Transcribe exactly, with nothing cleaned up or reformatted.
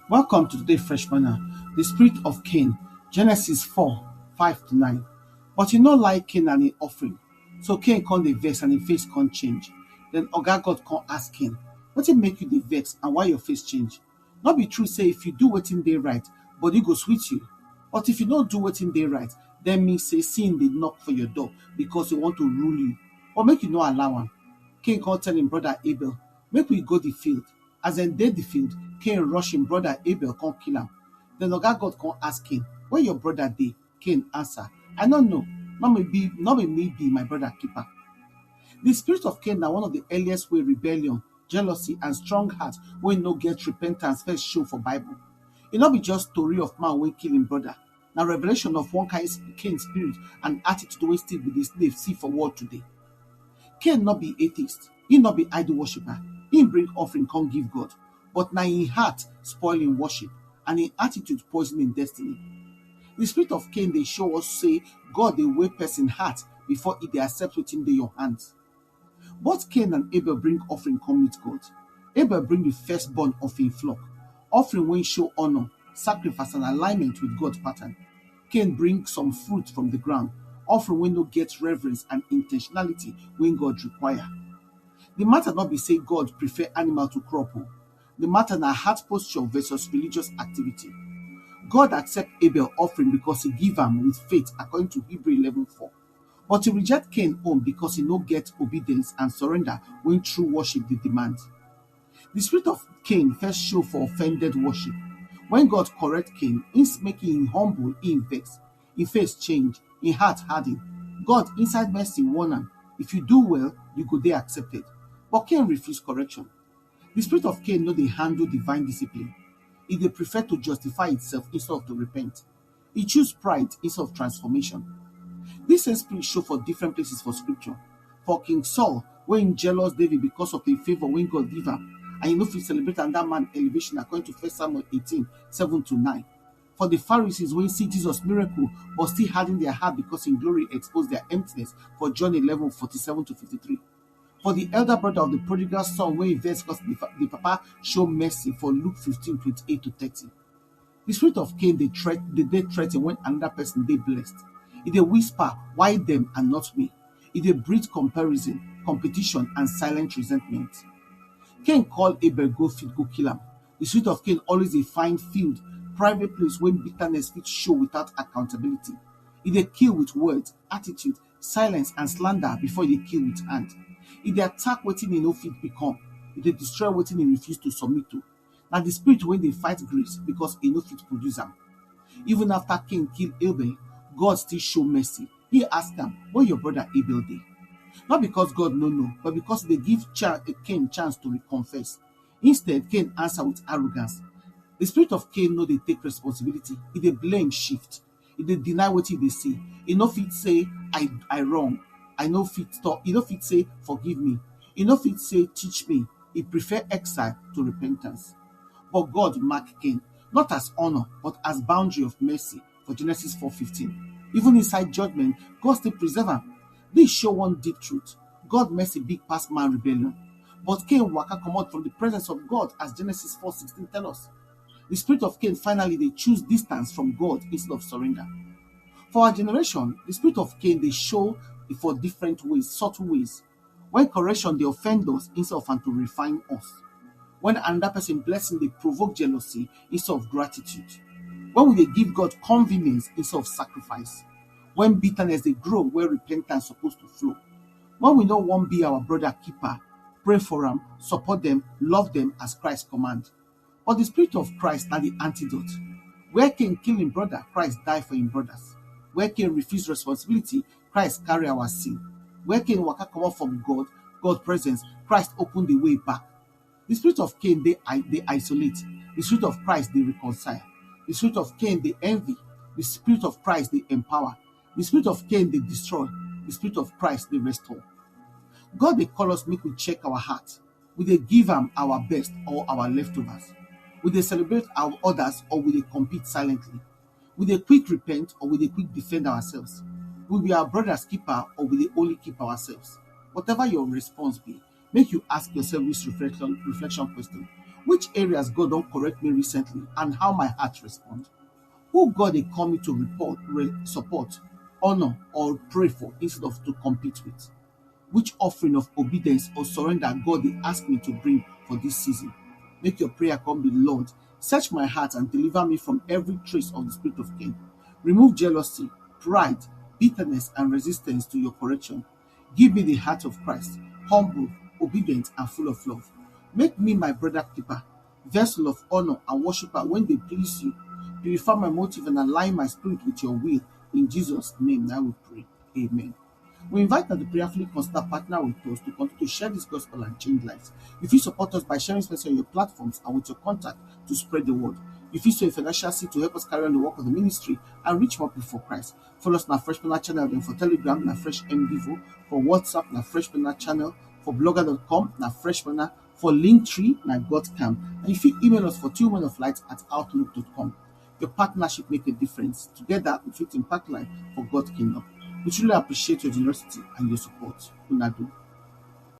Welcome to today Fresh Manna. The spirit of Cain, Genesis four, five to nine. But he no like Cain and him offering. So Cain come dey vex and him face come change. Then Oga God come ask Cain, "Wetin make you dey vex and why your face change? No be true say if you do wetin dey right, body go sweet you. But if you no do wetin dey right, then mean say sin dey knock for your door because e want to rule you. But make you no allow am." Cain come tell him brother Abel, "Make we go the field." As dem dey the field, Cain rush him brother Abel come kill am. Then Oga God come ask Cain, "Where your brother dey?" Cain answer, "I no know. No be be, no be me be my brother keeper." The spirit of Cain na one of the earliest way rebellion, jealousy, and strong heart wey no get repentance first show for Bible. E no be just story of man wey kill him brother. Na revelation of one kind Cain spirit and attitude wey still be the slave see for world today. Cain no be atheist, he no be idol worshipper. He bring offering come give God, but na him heart spoil him worship and him attitude poison him destiny. The spirit of Cain dey show us say God dey weigh person heart before he dey accept wetin dey your hands. Both Cain and Abel bring offering come meet God. Abel bring the firstborn of him flock, offering wey show honor, sacrifice, and alignment with God pattern. Cain bring some fruit from the ground, offering wey no get reverence and intentionality wey God require. The matter no be say God prefer animal to crop o. The matter na heart posture versus religious activity. God accept Abel offering because he give am with faith according to Hebrew eleven four. But he reject Cain own because he no get obedience and surrender wey true worship dey demand. The spirit of Cain first show for offended worship. When God correct Cain, he make him humble, he vex, him face change, him heart harden. God inside mercy warn am, "If you do well, you go dey accepted." But Cain refuse correction. The spirit of Cain no dey handle divine discipline. E dey prefer to justify itself instead of to repent. E choose pride instead of transformation. This same spirit show for different places for scripture. For King Saul, wey him jealous David because of the favor wey God give am, and he no fit celebrate another man elevation according to First Samuel eighteen, seven to nine. For the Pharisees wey see Jesus miracle but still harden their heart because him glory expose their emptiness for John eleven, forty-seven to fifty-three. For the elder brother of the prodigal son wey vex because the, fa- the papa show mercy for Luke fifteen, twenty-eight to thirty. The spirit of Cain dey threat dey dey threaten when another person dey blessed. E dey whisper, "Why them and not me?" E dey breed comparison, competition, and silent resentment. Cain call Abel go field go kill am. The spirit of Cain always dey find field, private place wey bitterness fit show without accountability. E dey kill with words, attitude, silence, and slander before e dey kill with hand. E dey attack wetin e no fit become. E dey destroy wetin e refuse to submit to. Na the spirit wey dey fight grace because e no fit produce am. Even after Cain kill Abel, God still show mercy. He ask am, "Where your brother Abel dey?" Not because God no know, but because e dey give cha- Cain chance to confess. Instead, Cain answer with arrogance. The spirit of Cain no dey take responsibility. E dey blame shift. E dey deny wetin e dey see. E no fit say, "I I wrong." I no fit talk. E no fit say, "Forgive me." E no fit say, "Teach me." E prefer exile to repentance. But God mark Cain not as honor but as boundary of mercy for Genesis four fifteen. Even inside judgment, God still preserve am. This show one deep truth. God mercy big pass man rebellion. But Cain waka comot from the presence of God, as Genesis four sixteen tell us. The spirit of Cain finally dey choose distance from God instead of surrender. For our generation, the spirit of Cain dey show for different ways, subtle ways. When correction dey offend us instead of am to refine us. When another person blessing dey provoke jealousy instead of gratitude. When we dey give God convenience instead of sacrifice. When bitterness dey grow where repentance suppose to flow. When we no wan be our brother keeper, pray for am, support them, love them as Christ command. But the spirit of Christ na the antidote. Where Cain kill him brother, Christ die for him brothers. Where Cain refuse responsibility, Christ carry our sin. Where Cain waka comot from God, God presence, Christ open the way back. The spirit of Cain dey i- dey isolate. The spirit of Christ dey reconcile. The spirit of Cain dey envy. The spirit of Christ dey empower. The spirit of Cain dey destroy. The spirit of Christ dey restore. God dey call us make we check our heart. We dey give am our best or our leftovers. We dey celebrate our others or we dey compete silently. We dey quick repent or we dey quick defend ourselves. We be our brother's keeper or we dey only keep ourselves. Whatever your response be, make you ask yourself this reflection reflection question. Which areas God don correct me recently and how my heart respond? Who God dey call me to report, re- support, honor, or pray for instead of to compete with? Which offering of obedience or surrender God dey ask me to bring for this season? Make your prayer come be, Lord, search my heart and deliver me from every trace of the spirit of Cain. Remove jealousy, pride, bitterness, and resistance to your correction. Give me the heart of Christ, humble, obedient, and full of love. Make me my brother keeper, vessel of honor and worshiper when they please you. Purify my motive and align my spirit with your will. In Jesus' name, I will pray. Amen. We invite now the prayerfully constant partner with us to continue to share this gospel and change lives. You fit support us by sharing space on your platforms and with your contact to spread the word. You fit sow a financial seed to help us carry on the work of the ministry and reach more people for Christ. Follow us on our Fresh Manna channel and for Telegram na Fresh M Devo, for WhatsApp na Fresh Manna channel, for blogger dot com na Fresh Manna, for Linktree na God Camp. And you fit email us for two men of light at outlook dot com. Your partnership make a difference. Together, we fit impact life for God kingdom. We truly appreciate your generosity and your support. Una do.